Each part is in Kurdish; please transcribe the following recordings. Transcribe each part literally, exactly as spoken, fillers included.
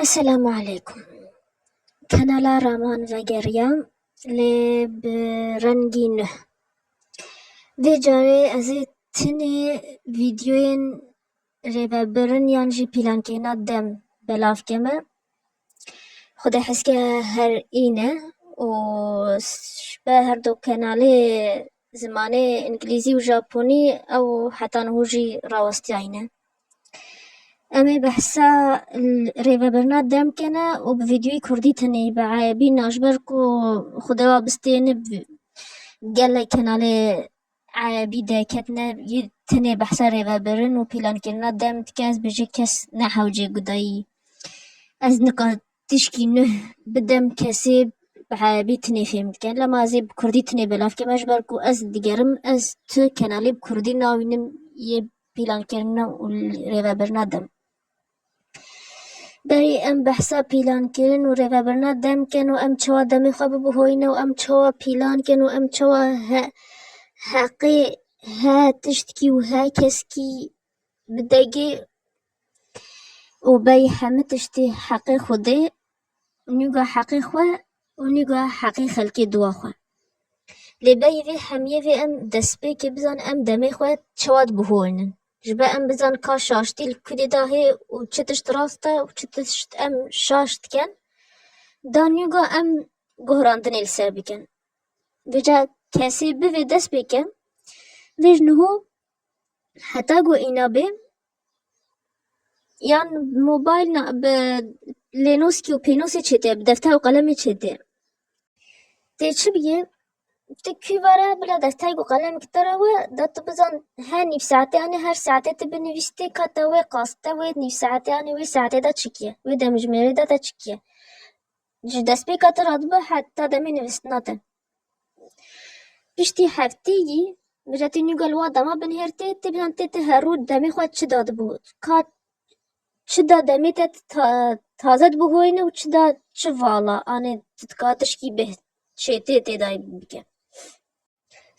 Esselamu aleykum. Kanala Raman vegeriya, lê bi rengî nuh. Vê carê ez ê tinê vîdyoyên rêvebirin yan jî pîlankirina dem belav keme. Xwedê hezke her îne û s-, ji ber her du kenalê zimanê îngilîzî û japonî ew heta niho jî rawestiyayî ne. Em ê behsa l-, rêvebirina dem kene û bi vîdyoyî kurdî tenê, bi erebî na, ji ber ku Xwedê wa bistêne bi gelek kenalê erebî derketine, yê tenê behsa rêvebirin û pîlankirina dem dike, ez bêjî kes nehewcê gudayî. Ez nika tişkî nuh bidem kesê bi erebî tenê fêm dike. Lema ez ê bi kurdî tenê belav keme, ji ber ku ez digerim, ez tu kenalê bi kurdî nawînim yê pîlankirina û rêvebirina dem. Berî em behsa pîlankirin û rêvebirina dem kin û em çawa demê xwe bibihoyine û em çawa pîlan kin û em çawa he-, heqê he tiştkî û he keskî bidegê û bey hemî tiştî heqê Xwedê, nîga heqê xwe û nîga heqê xelkê dua xwe. Lê beyî vê hemiyê vê em destpêkê bizan em demê xwe çawa dibihoynin. Ji ber em bizan ka şaştî li kudê de hê û çi tişt rast e û çi tişt em şaş dikin. Da nîga em guhrandinê li ser bikin. Vêca kesê bivê dest pê ke, vê ji niho heta ku îna bê, yan mobayl na-, bi lênoskî û pênosê çêtê, bi defter û qelemê çêtê. Tê çi biyê? Tu kû vere bila defterek û qelemek te re we, da tu bizan her nîv saetê anê her saetê tu binivîstê ka te wê qas, te wê nîv saetê anê wê saetê de çi kiye, wê demjimêrê de te çi kiye. Ji destpêka te radibe heta demê nivîstina te. Piştî hefteyî, vêca tê nû gel wa dema binihêrtê, tê binan tê, tê her rû demê xwe çi da dibû. Ka çi da demê te ta-, taze dibihoyne û çi da çi vala, anê tu dika tişkî bih-, çêtê tê dayî bike.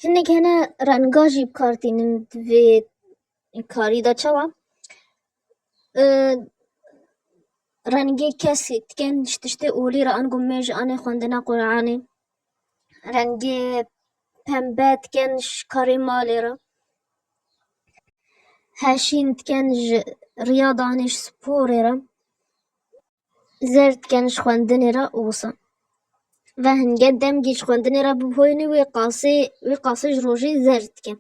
Hinek hene renga jî bi kar tînin di vê karî de çawa? E, rengê kes diken ji tiştê olî re, ango mêj anê xwendina Qur'anê. Rengê pembe diken ji karê malê re. Heşîn diken ji riya danê ji sporê re. Zer diken ji xwendinê re û wisa. Ve hinge demgî ji xwendinê re biboyne wê qasê, wê qasê ji rojê zer dike.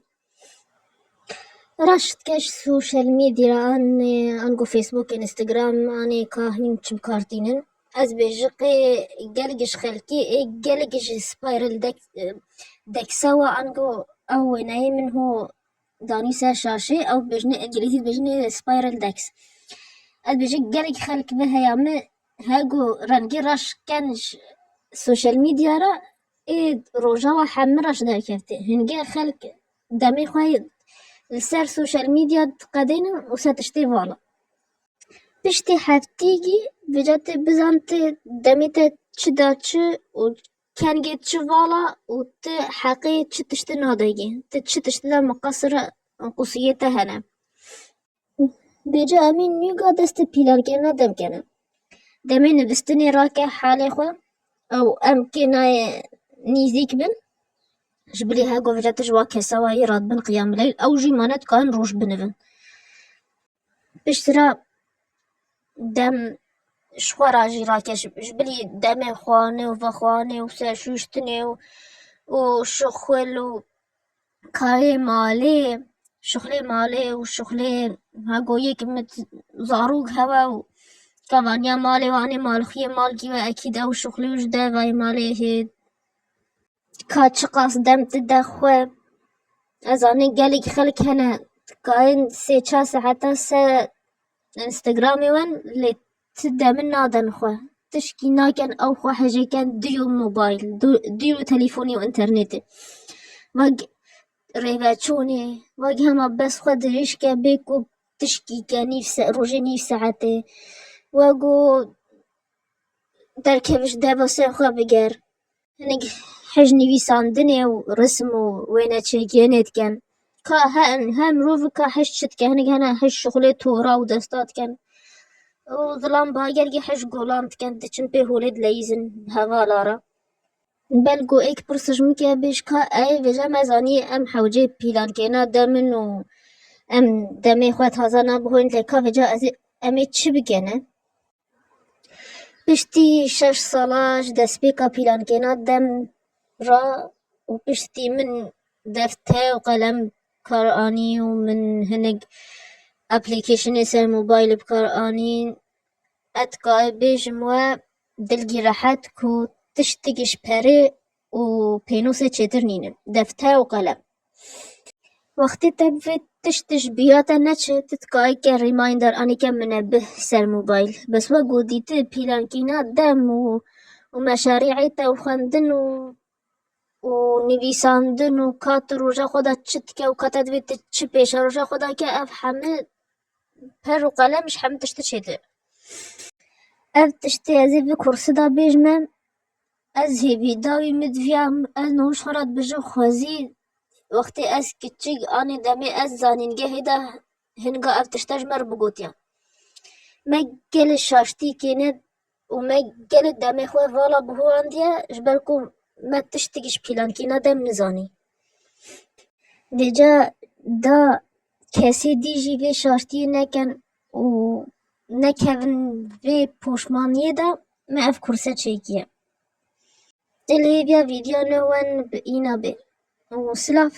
Reş dike ji sosyal medya, anê, ango Facebook, Instagram, anê ka hîn çi bi kar tînin. Ez bêjim qê gelek ji xelkê ê gelek ji spiral dek-, deksa wa ango ew wêneyê min ho danî ser şaşê, ew dibêjinê, îngilîzî dibêjinê spiral dex. Ez dibêjim gelek xelk ve heya min, her ku rengê reş ken ji sosyal medya re, ê roja wa hemî reş derkevtê. Hinge xelk demê xwe li ser sosyal medya diqedênin û ser tiştê vala. Piştî heftîgî vêca tê bizan tê demê te çi da çi û kengê çi vala û ti heqê çi tiştî nadegê, ti çi tiştî de miqesir qusiyê te hene. Bêca em ê nûga destê pîlankirina dem kene. Demê nivîstinê rake halê xwe, ew em kê nayê nîzîk bin. Ji bilî her ku vêca tu ji wa kesa wayî radibin qiyamileyl, ew jî mane dikarin roj binivin. Piştre dem ji xwe re jî rake, ji, ji bilî demê xwarinê û vexwarinê û serşûştinê û, û şixul û karê malê, şixulê malê û şixulê, ha, go yek mit zarok hewe û kevaniya malê wan ê malxiyê malkî we ekîd ew şixulê û ji dervayê malê hê ka çiqas dem tu de xwe. Ez anî gelek xelk hene, dikarin sê çar saeta ser Instagramê wen, lê ti demin nadin xwe. Tişkî nakin, ew xwe hejêken diyo mobayl, du-, diyo telîfonê û înternetê. Vag rêveçûnê, vag hema bes xwe dirêj ke bê ku tişkî ke nîv se-, rojê nîv saetê. Wego derkeve ji deva ser xwe biger. Hinek hij nivîsandinê û resim û wêneçêkirinê dikin. Ka he, he mirov ka hij çi dike, hinek hene hij şixulê tora û desta dikin. Û zilam bagergî hej golan dikin, diçin pê holê dileyîzin hevala re. Belgo êk pirs ji min ke bêj ka ey vêje me zanî em hewcê pîlankêna dem in û em demê xwe taze nabihûn, lê ka vêca ez ê, em ê çi bikene? Piştî şeş sala ji destpêka pîlankêna dem re û piştî min defter û qelem kar anî û min hinek applicationê ser mobaylê bi kar anîn, ez dikayê bêjim we dilgî rehet ku tiştik ji perê û pênûsê çêtir nîne, defter û qelem. Wextê te bi vê tişt ji biya te neçe, tu dikayê ke reminder anî ke minebih ser mobayl. Bes we gotî tu pîlankîna dem û, û meşarî'ê te û xwendin û, û nivîsandin û ka tu roja xwe de çi dike û ka te divê tu çi pêşa roja xwe de ke, ev heme per û qelem ji hemî tiştî çêtir. Ev tiştê ez ê vê kursî de bêjme, ez hêvî dawî min diviya, ez niha ji xwe re dibêjim xwezî, wextê ez kiçik anî demê ez zanîngehê de hinga ev tişte ji me re bigotiya. Me gelê şaştî kêne û me gelê demê xwe vala bihuwandiye, ji ber ku me tiştekî ji pîlankîna dem nizanî. Vêca da kesê dî jî vê şaştiyê nekin û nekevin vê poşmaniyê de, me ev kurse çêkiye. Dilhêviya vîdeo ne wen bi îna bê. Û silav.